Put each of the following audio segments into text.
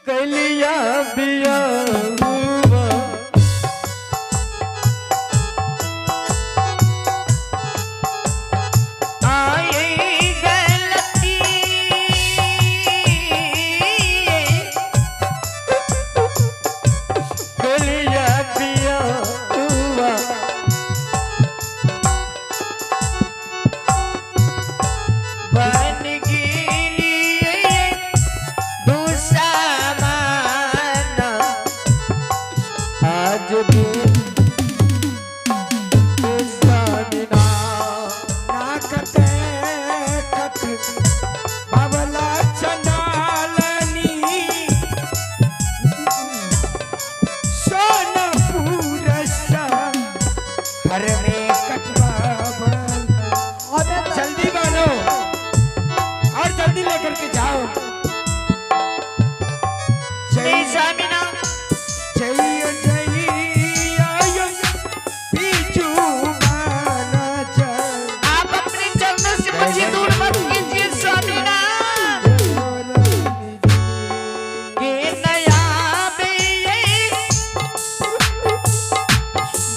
कलिया बिया हुआ। आई गलती कलिया बिया हुआ। बन गिली दुश्मन आज भी स्वामीना नाकते कथ बाबला चंडालनी सोनपुर हर में कटवावल। जल्दी बानो और जल्दी लेकर के जाओ। जय स्वामीना जय जय बीजू माना जय। आप अपने चरणों से मुझे दूर मत कीजिए स्वामीना। के नया बे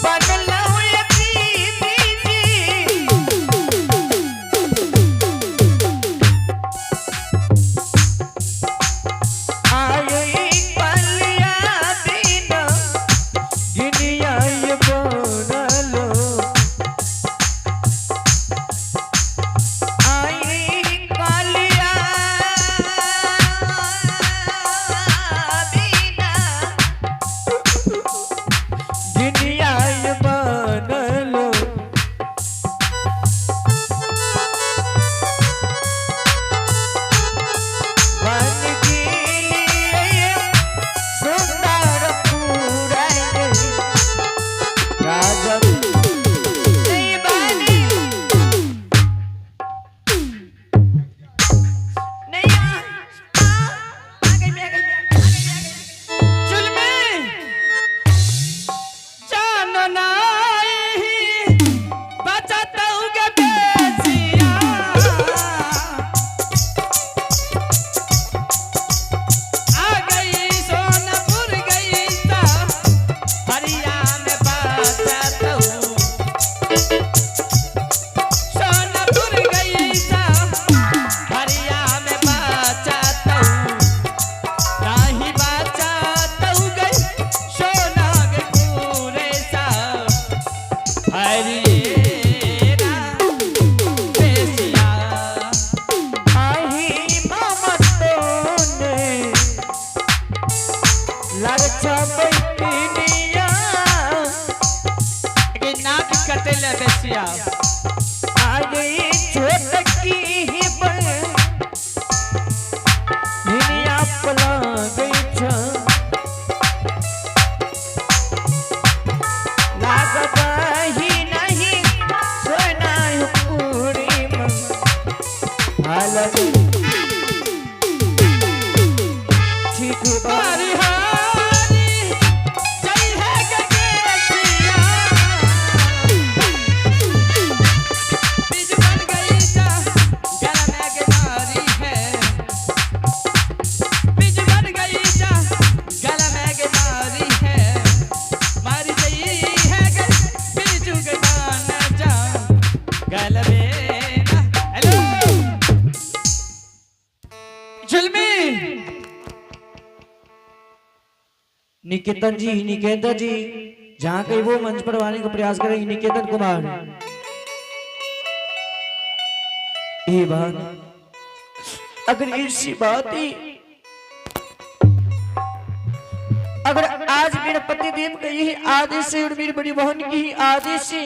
बदलो अतिथि जी। आई कलिया बिना गिनिया ये बनलो। आई कलिया बिना गिनिया ये बनलो। बन गिली सुंदर पूरा राजा नहीं बनी नहीं आ आ आ गई मैं, आ गई मैं, आ गई, आ गई। जुल्मे जानो नाई बचाता हूँ के बेचिया। आ गई सोनपुर गई ता हरिया में बचाता हूँ। सोनपुर गई ता हरिया में बचाता हूँ। नाही बचाता हूँ गई सोना के पूरे सा हरिये बेसिया। आही मामा तोने लड़चा बैठनिया। के नाक कटेले बेसिया। आ गई छोटकी ही बन भिनिया पला गई छ। लागत ही नहीं सोना पूरी हालत ठीक बा। हरी हरी जय है गगेसिया। बीज बन गई जा गला में के मारी है। बीज बन गई जा गला में के मारी है। मारी गई है गे बीजू के बान जा गल में ना। हेलो जुल्मी निकेतन जी, निकेतन जी जहाँ कहीं वो मंच पर आने का प्रयास करेंगे। निकेतन कुमार ये बात अगर इसी बात ही अगर आज मेरे पति देव का यही आदेश है और मेरी बड़ी बहन की ही आदेश है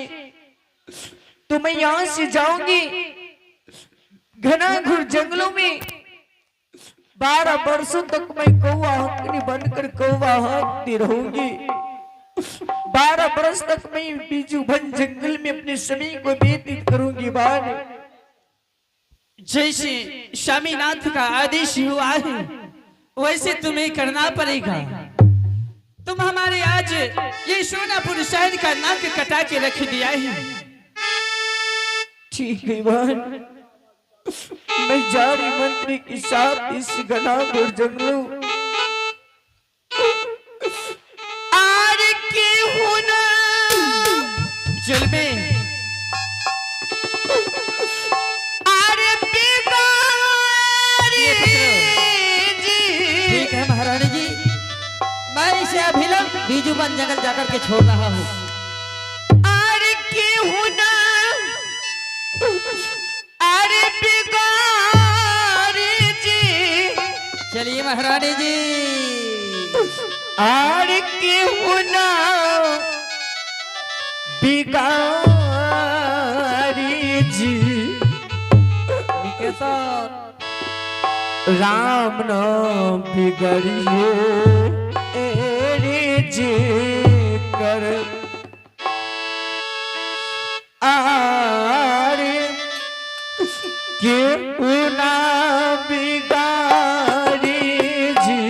तो मैं यहां से जाऊंगी घना घुर जंगलों में। 12 वर्षों तक मैं कौवा हकनी बनकर कौवा हाँकती रहूंगी। 12 बरस तक मैं बीजू बन जंगल में अपने समय को व्यतीत करूंगी। बार जैसे स्वामीनाथ का आदेश हुआ है वैसे तुम्हें करना पड़ेगा। तुम हमारे आज ये सोनापुर शहर का नाक कटा के रख दिया है। ठीक है बहन, मैं जा रही मंत्री के साथ इस घना घोर जंगलों। जुल्मी। अरे बिगारी जी। ठीक है महारानी जी, मैं इसे अभिलंब बीजूवन जंगल जाकर के छोड़ रहा हूँ। अरे केहू ना, अरे बिगारी जी। चलिए महारानी जी। अरे केहू ना बिगारी जी। निकेतन राम न बिगड़िए रे जे कर। आरे केहू ना बिगारी जी,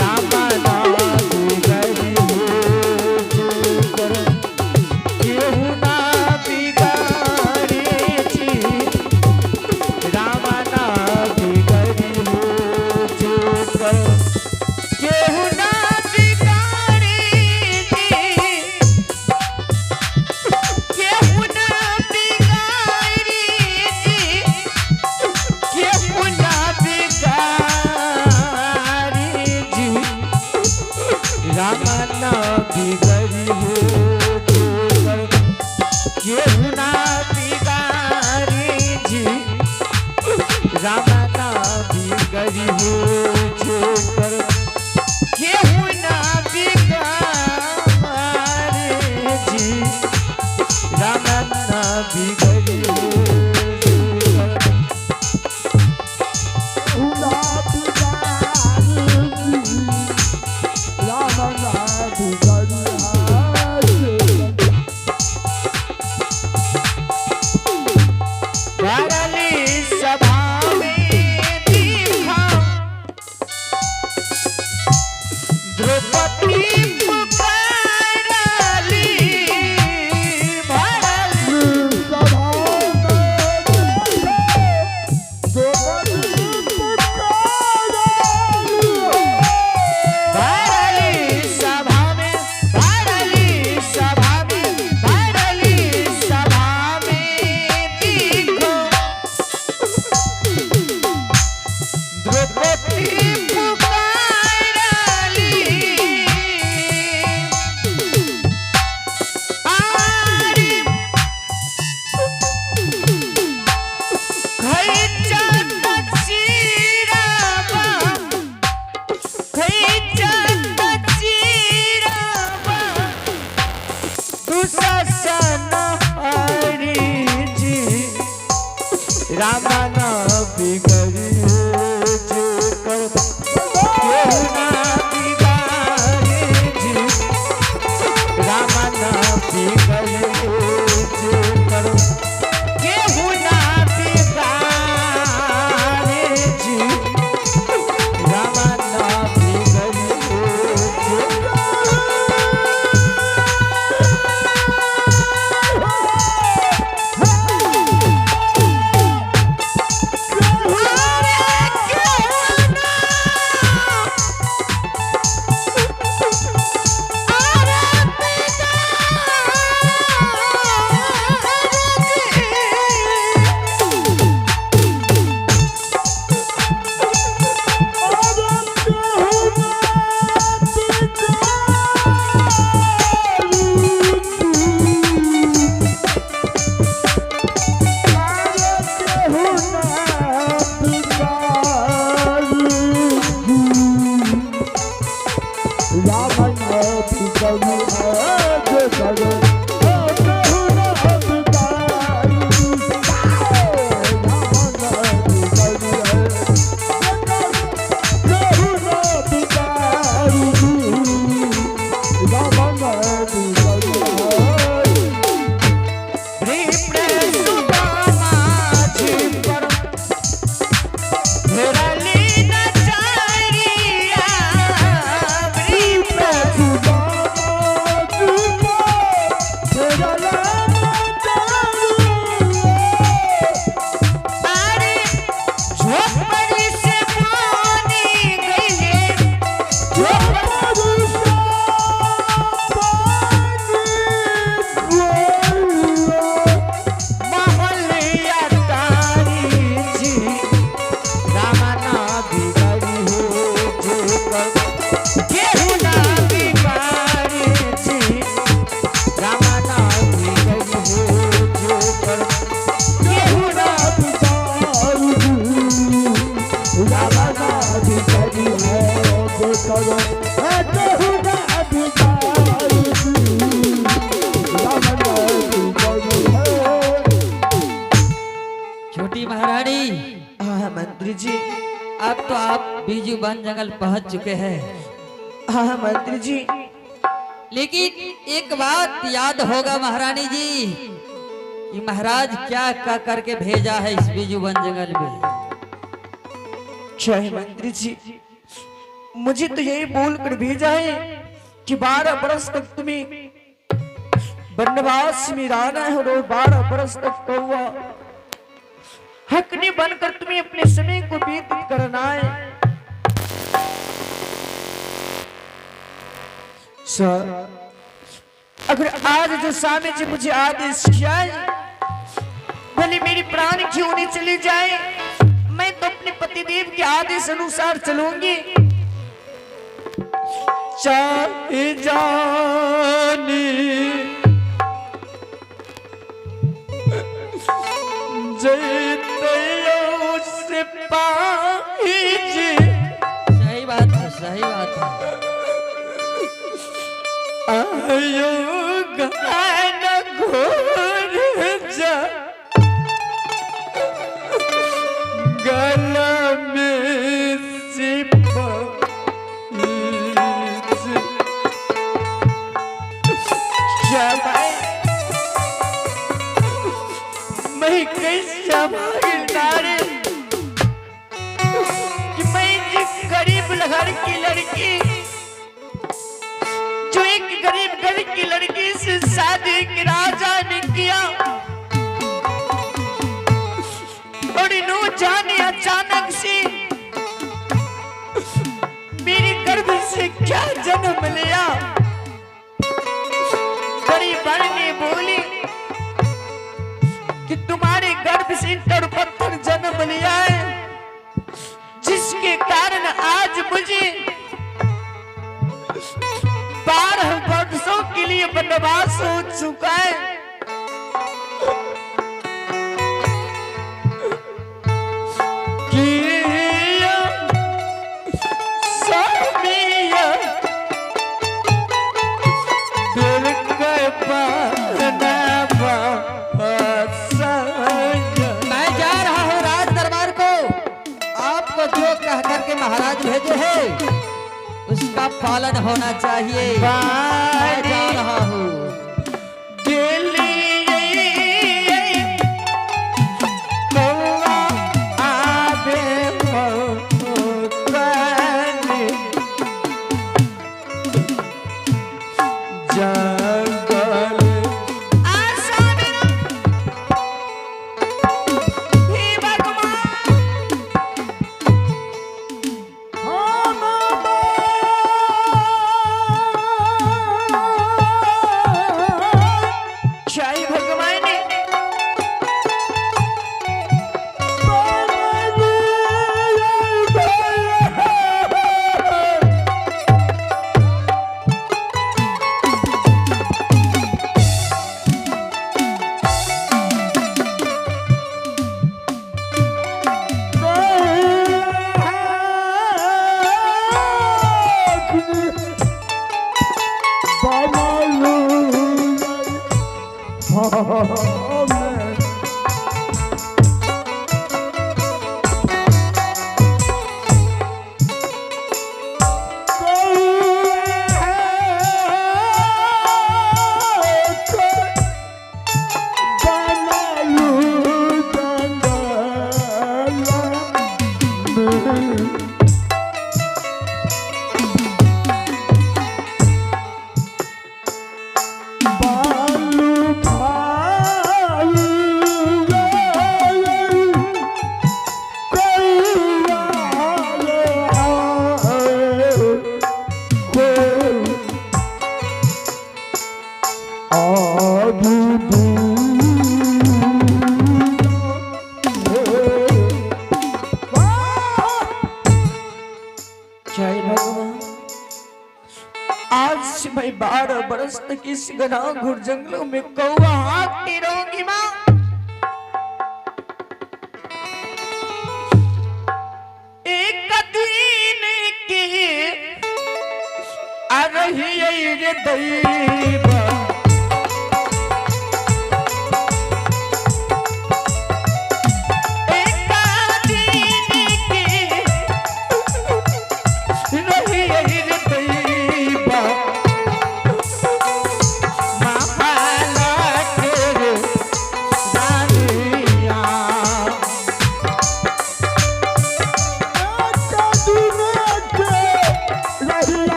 राम ना बिगड़िए जे कर। केहू ना बिगारी जी, राम ना बिगड़िए जे कर। केहू ना बिगाड़ी जी, केहू ना बिगाड़ी जी, केहू ना बिगाड़ी जी, राम ना बिगड़िए जे कर। केहू ना बिगाड़ी जी, राम ना बिगड़िए जे कर। केहू ना बिगाड़ी जी, राम ना बिगड़िए जे कर। भरली सभा में देखा, तो आप बीजू वन जंगल पहुंच चुके हैं। हाँ मंत्री जी। लेकिन एक बात याद होगा महारानी जी कि महाराज क्या क्या करके भेजा है इस बीजू वन जंगल में। जय मंत्री जी, मुझे तो यही बोल कर भेजा है कि 12 बरस तक तुम्हें वनवास में रहना है और 12 बरस तक कौवा हकनी बनकर तुम्हें अपने समय को व्यतीत करना है। सर, अगर आज जो स्वामी जी मुझे आदेश किया है, भले मेरी प्राण क्यों नहीं चली जाए, मैं तो अपने पतिदेव के आदेश अनुसार चलूंगी। चाहे जानी से पाई जी। सही बात है, सही बात है। आयो गान घोर जा गला में सिपा मैं कैसा भागीदार कि मैं जिस गरीब घर की लड़की, जो एक गरीब घर की लड़की से शादी के राजा ने किया और नो जाने अचानक से मेरे गर्भ से क्या जन्म लिया। बड़ी बहन ने बोली कि तुम्हारे गर्भ से ईंट पत्थर जन्म लिया है, जिसके कारण आज मुझे 12 वर्षों के लिए वनवास हो चुका है। किया स्वामिया दिल के मैं जा रहा हूँ राज दरबार को। आपको जो कह करके महाराज भेजे हैं उसका पालन होना चाहिए। मैं जा रहा हूँ। जय भगवान। आज से मैं 12 बरस तक इस घना घोर जंगलों में कौवा हाँकती रहूंगी माँ। एक दिन की आ रही है रे दैवा, एक दिन की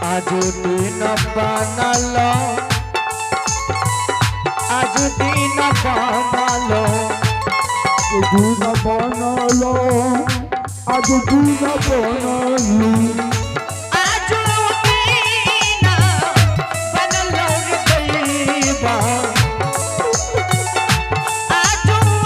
आज दिन बनलो, आज दिन बनलो, दिन बनलो, आज दिन बनलो। आज दिन बनलो रे दैवा, आज दिन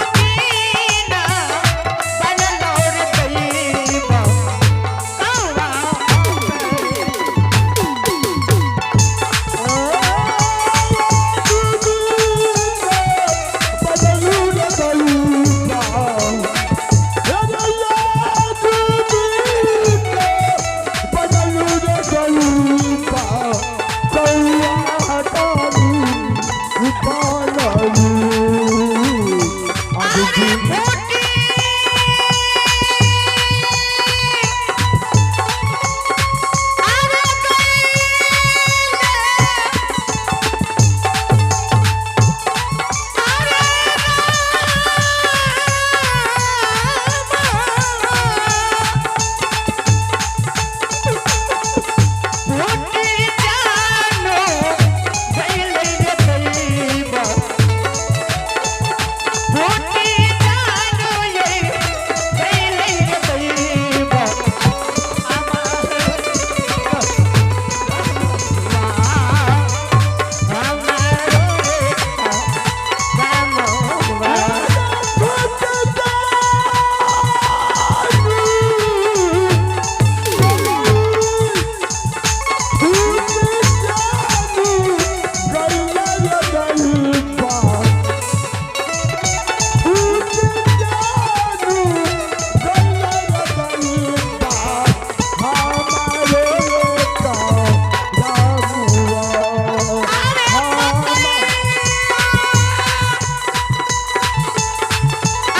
बनलो रे दैवा, कौआ अरे फूटी अरे फूटी जानो गइल रे दैवा, फूटी जानो ये गइल रे दैवा, हमारो रे रामवा।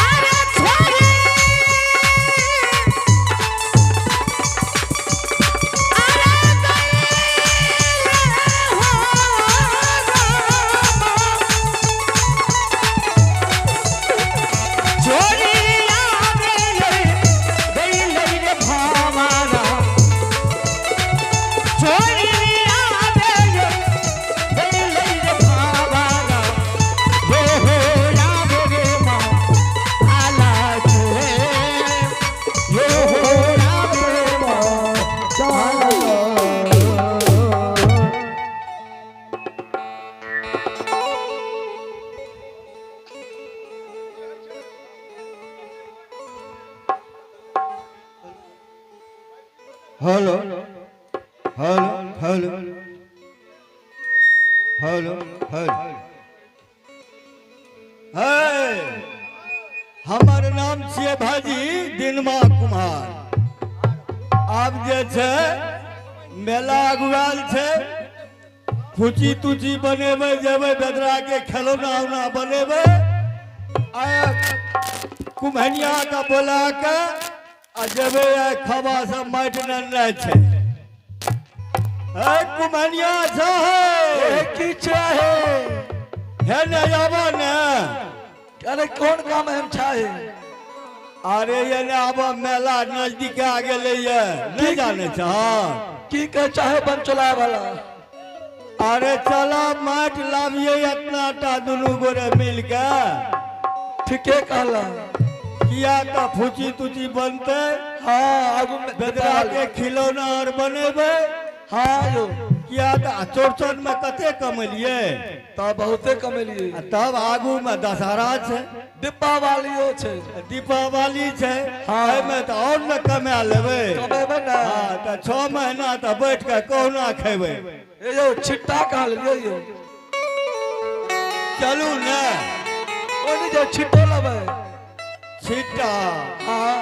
अरे छोरी अरे गइल हो रामा, छोरी आवे गइल रे भावारा, छोरी आवे गइल रे भावारा, हो हो आवे रे माँ आला छे, यो हो आवे रे माँ hello hello hello hello hello. हे, हमर नाम छियै भाजी दिनमा कुमार। आब जे छै मेला अगुआल छै, फुची तुची बनेबै, जेबै बेदरा के खेलौना उना बनेबै, आ कुम्हनिया के बोला के आ जेबै आइ खबा सब माटि नेने छै। हे कुम्हनिया छै, की चाहे? हे ने आबऽ ने। अरे कौन काम हम चाहे? अरे ये ने आबऽ, मेला नजदीक आ गेलै ये, नहीं जाने छ? की कह चाहे बम चलाए वाला? अरे चला माटि लाबिये इतना टा दुनू गोरे मिल के। ठीके कहला। किया तऽ फुची तुची बनते। हाँ, आगू में बेदरा के खिलौना आर बनेबै। हाँ यो। किया तऽ चौड़चन में कते कमेलियै? तब बहुते कमेलियै। आ तब आगू में दशहरा छै, दीपावलियो छै। दीपावली छै। हाँ। एहिमे तऽ और ने कमा लेबै। कमेबै ने। हाँ, तऽ 6 महीना तऽ बैठ के कहुना खेबै। ए यो छिट्टा कहाँ लेलियै यो? चलू ने। ओनी जे छिट्टो लेबै। छिट्टा? हाँ।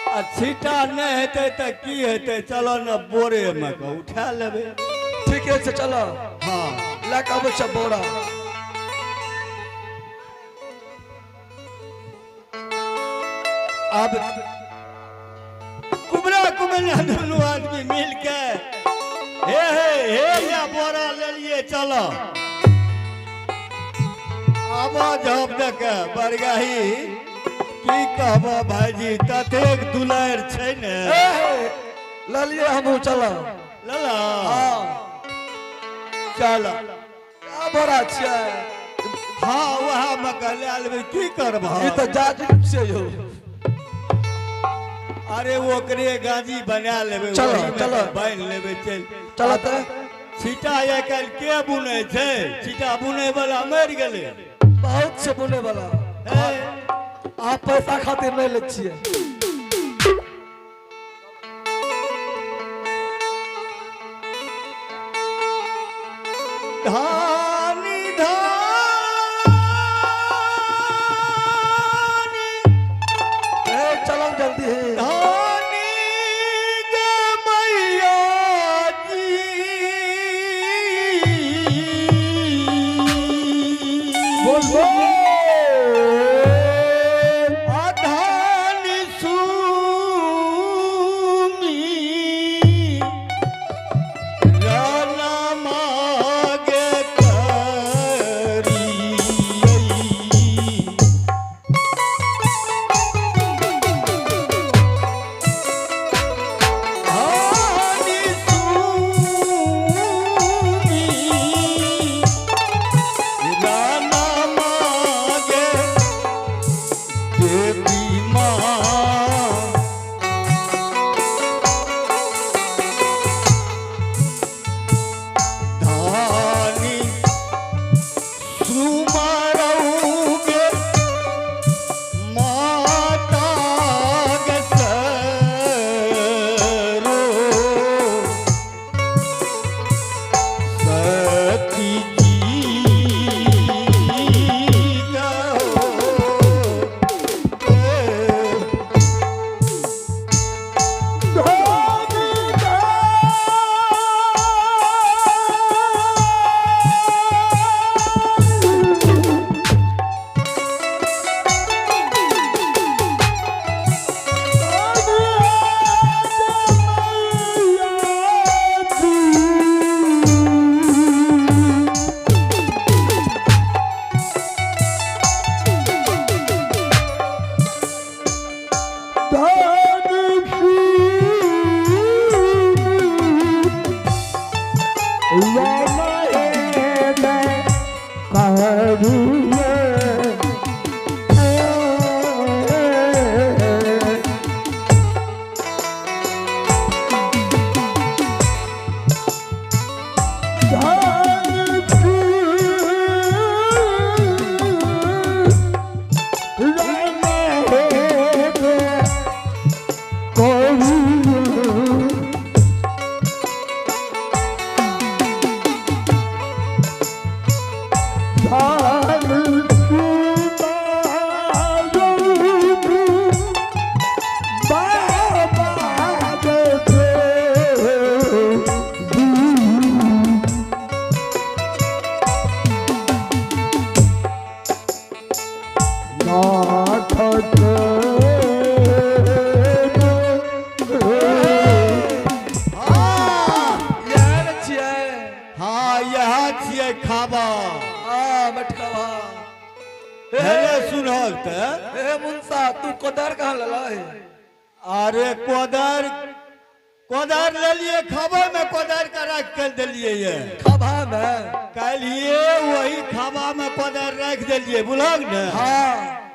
आ छिट्टा नहि हेतै तऽ की हेतै? चलो ने बोरे मे के उठा लेबै। ठीके छै, चलो। हाँ। लए कऽ आबै छै बोरा। आब कुमरा कुमरिया दुनू आदमी मिल के हे हे हे या बोरा लेलिए, चलो। आबो जब देख बरगाही की कहबो भाईजी ततेक दुलार छै ने। ललिए हमहूँ चल। लला। हाँ। चल। क्या बोरा छियै? हाँ वएह मे कहले लेबै की करबह। ई तऽ जाजिम छियै यौ। अरे ओकरे गाजी बना लेबै। चलो, चलो। बान्हि लेबै चल। चल तऽ। छीटा आइ काल्हि के बुनै छै? छीटा बुनै वाला मरि गेलै। बहुत छै बुनै वाला। अहाँ पैसा खातिर नहि लै छियै। धानी धानी। ए चलो जल्दी है। धानी गे मैया जी। बोल बोल। धानी सुमी राना मागे करी। धानी सुमी राना मागे देवी माँ। धानी सुमरौगे माता गे सरो सती जी गो। इएह ने छियै। हाँ यह छियै खाबा। हाँ मटकवा। हेले सुनहक तऽ। ए मुंसा तू कोदार कहाँ लला है? अरे कोदार कोदार लेलिए खाबा में कोदार का राख कर देलिए ये। खभा में? काल्हिए वही खाबा में कोदार राख देलिए बुझलक ने। हाँ।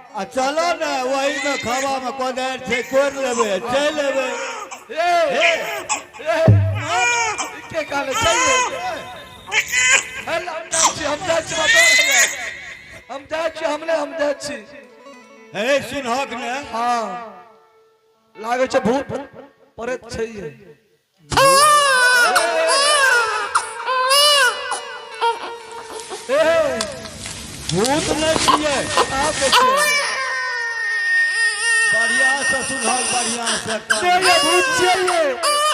आ चलो ने वही में खाबा में कोदार छै कोड़ लेबै चलि एबै। ए ए के कहले चल ले। हम जाइ छी, हम जाइ छी, हम जाइ छी, हमने हम जाइ छी। हे सुनहक ने। हाँ लागै छै भूत पड़ैत छै। ए भूत नहि छियै। आप छियै। बढ़िया से सुनहक बढ़िया से। ये भूत छियै ये।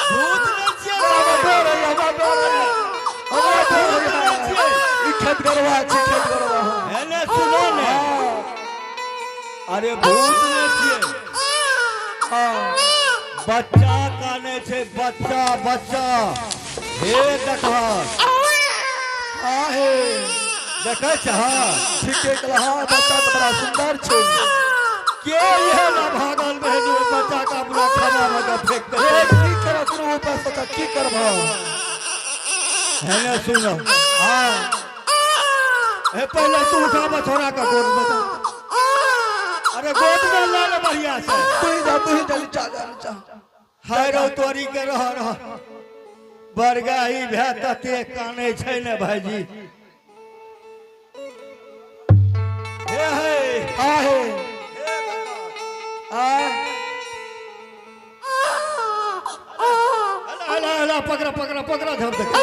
भूत नहि छियै। हमरा डर होइए, हमरा डर होइए, हमरा डर होइए। ई खेत गरवा छै, खेत गरवा। हेले सुनो ने। अरे भूत नहि छियै। हाँ। बच्चा काने छै बच्चा बच्चा। हे देखह। हाँ हे। देखै छह? ठीके कहला। हाँ, बच्चा तऽ बड़ा सुंदर छै। के इहे ला भागल रहे जे ओहि बच्चा के अपना खाना में के फेंक ए, दे? की करब? कोनो उपाय सोचा, की करब? हेने सुनो। हाँ, हे, पहले तू उठा बछौरा का गोद में। अरे, गोद में ले ले बढ़िया से। तू ही जा, तू ही जा, नीचा जा, नीचा। हाय रौ तोरी के, रह रह। बरगाही भए तते कानै छै ने भाईजी। हे हे। आहे आ। अला अला, पकड़ा पकड़ा पकड़ा, धर देख।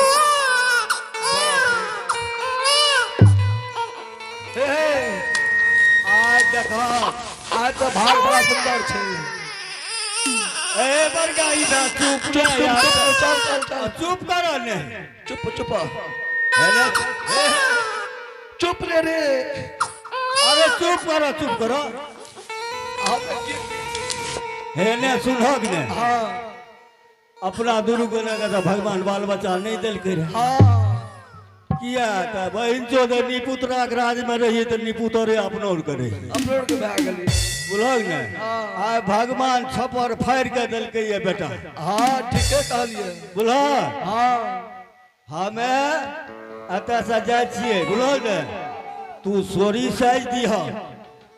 हे हे। आज देखो। आज तऽ भाग बड़ा सुंदर छै। ए बरगाही भए, चुप चुप। ने चुप। यार। चुप, चल चल चल। चुप कर ने। चुप चुप। हे ने, हे, चुप रे रे। अरे, चुप करो, चुप करो। हाँ, तऽ की? हे ने, सुनहक ने। हाँ। अपना दुनू गोरा के तऽ भगवान बाल बच्चा नहि देलकै रहे। किया तऽ बहिन चोद निपुतराक राज में रहिए तऽ निपुतरे अपनो आर करे। अपनो के भए गेलै। बुझलक ने? आइ भगवान छप्पर फाड़ि के देलकै ये बेटा। हाँ, ठीके कहलियै। बुझल? हाँ। हमे एतऽ से जाइ छियै, बुझल ने? तू सोरी साइज दिह,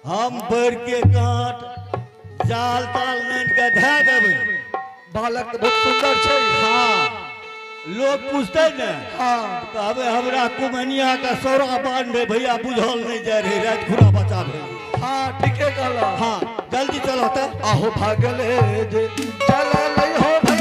हम बैर के काट जाल ताल नानि के धए देबै। बालक तऽ बहुत सुंदर छै। हाँ, लोग पूछते ने, कहबै हमरा कुमनिया के सौरा बांधे भैया, बुझल नहीं जाय रहे, राति खुरा बचा भेल। हाँ, ठीके कहला। हाँ, जल्दी चलो तऽ। आहो भागले जे चल हो।